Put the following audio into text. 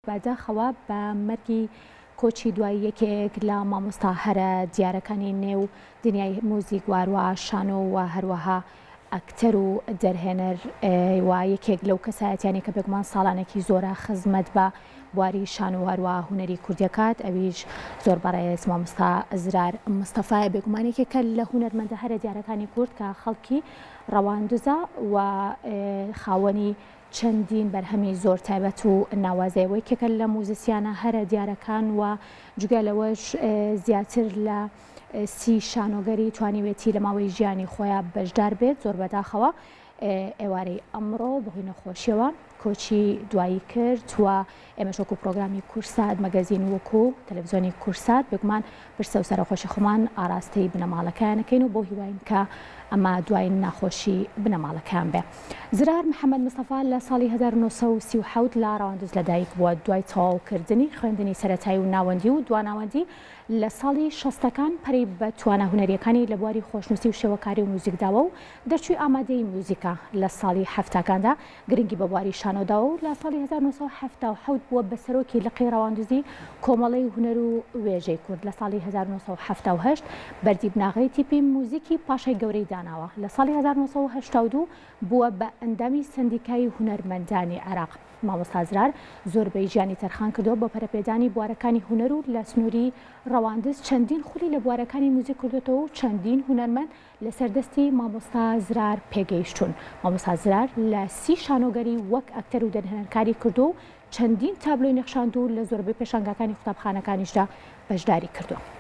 بەداخەوە بە مەرگی کۆچی دوایی یەکێک لە مامۆستا هەرە دیارەکانی نێو دنیای موزیک واروا شانۆ و هەروەها ئەکتەر و دەرهێنەر و یەکێک لەو کەسایەتیانەی کە بێگومان ساڵانێکی زۆرە خزمەت بە بواری شانۆ و هەروەها هونەری کوردی ئەکات ئەویش زۆر بەڕێز مامۆستا زرار مستەفایە بێگومان یەکێکە لە هونەرمەندە هەرە دیارەکانی کورد کە خەڵکی ڕەواندزە و خاوەنی چەندین بەرهەمی زۆر تایبەت و ناوازەیە و یەکێکە لە موزیسیانە هەرە دیارەکان و جگە لەوەش زیاتر لە سی شانۆگەری توانیوێتی لە ماوەی ژیانی خۆیا بەشدار بێت زۆر بەداخەوە ئێوارەی ئەمڕۆ بەهۆی نەخۆشیەوە کۆچی دوایی کرد و ئێمەش وەکو پرۆگرامی کورسات مەگەزین وەکو تەلەڤزیۆنی کورسات بێگومان پرسە و سەرەخۆشی خۆمان ئاراستەی بنەماڵەکەیان ئەکەین و بەو هیواین کە ئەمە دواین ناخۆشی بنەماڵەکەیان بێ. زرار محەمەد مستەفا لە ساڵی 1937 لە ڕەواندز لەدایک بووە، دوای تەواوکردنی خوێندنی سەرەتایی و ناوەندی و دواناوەندی لە ساڵی شەستەکان پەرەی بە توانا هونەرییەکانی لە بواری خۆشنووسی و شێوەکاری و میوزیک داوە و دەرچووی ئامادەیی میوزیکە لە ساڵی حەفتاکاندا گرنگی بە بواری شانۆ داوە و لە ساڵی 1977 بووە بە سەرۆکی لقی ڕەواندزی کۆمەڵەی هونەر و وێژەی کورد. لە ساڵی 1978 بەردی بناغەی تیپی موزیکی پاشای گەورەی داناوە. لە ساڵی 1982 بووە بە ئەندامی سەندیکای هونەرمەندانی عێراق. مامۆستا زرار زۆربەی ژیانی تەرخان کردووە بۆ پەرەپێدانی بوارەکانی هونەر و لە سنووری ڕەواندز چەندین خولی لە بوارەکانی موزیک کردۆتەوە و چەندین هونەرمەند لەسەر دەستی مامۆستا زرار پێگەیشتوون. مامۆستا زرار لە سی شانۆگەری وەک ئەکتەر و دەرهێنەر کاری کردووە و چەندین تابلۆی نەخشاندوو و لە زۆربەی پێشانگاکانی قوتابخانەکانیشدا بەشداری کردووە.